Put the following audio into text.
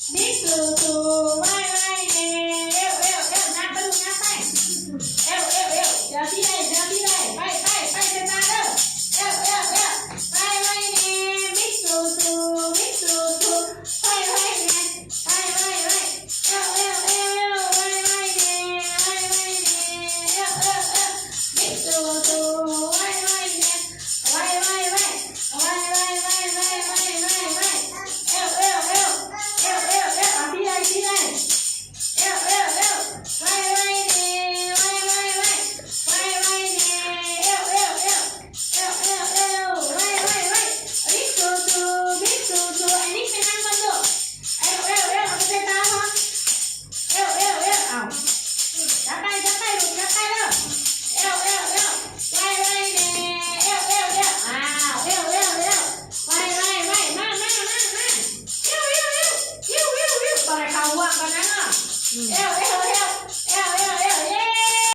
ບິກຕູຕູ ໄວໄວແດ່ ເອວ ເອວ ເອວ ຍັບໄປລູກ ຍັບໄປ ເອວ ເອວ ເອວ ເຈົ້າທີ່ໃດ ເຈົ້າທີ່ໃດ ໄປ ໄປ ໄປ ເດີນມາເດີ ເອວ ເອວ ເອວ ໄວໄວແດ່ ບິກຕູຕູ ບິກຕູຕູ ໄວໄວແດ່ ໄວໄວໄວ ເອວ ເອວ ເອວ ໄວໄວແດ່ ໄວໄວແດ່ ເອວ ເອວ ເອວ ບິກຕູຕູ ໄວໄວແດ່ ໄວໄວໄວ ໄວໄວໄວ ເອວ ເອວ ເອວ ເອວ ເອວ ເອວ ເອົາທີ່ໃດ ທີ່ໃດ ເອວ ເອວ ເອວ ໄວໄວແດ່ ໄວໄວໄວ ໄວໄວແດ່ ເອວ ເອວ ເອວ ເອວ ເອວ ເອວ ໄວໄວໄວ ບິກຕູຕູ ບິກຕູຕູ ໄອ້ນິກໄປນັ່ງກ່ອນລູກ ເອວ ເອວ ເອວ ເອົາໄປໃສ່ຕາເນາະ ເອວ ເອວ ເອວ ເອົາ ຈັບໄປ ຈັບໄປລູກ ຈັບໄປເດີ ເອວ ເອວ ເອວ ໄວໄວແດ່ ເອວ ເອວ ເອວ ອ້າວ ເອວ ເອວ ເອວ ໄວໄວໄວ ມາ ມາ ມາ ມາ ເອວ ເອວ ເອວ ເອວ ເອວ ເອວ ຕ້ອງໃຫ້ເຂົ້າຮ່ວມກ່ອນນະເນາະ ເອວ ເອວ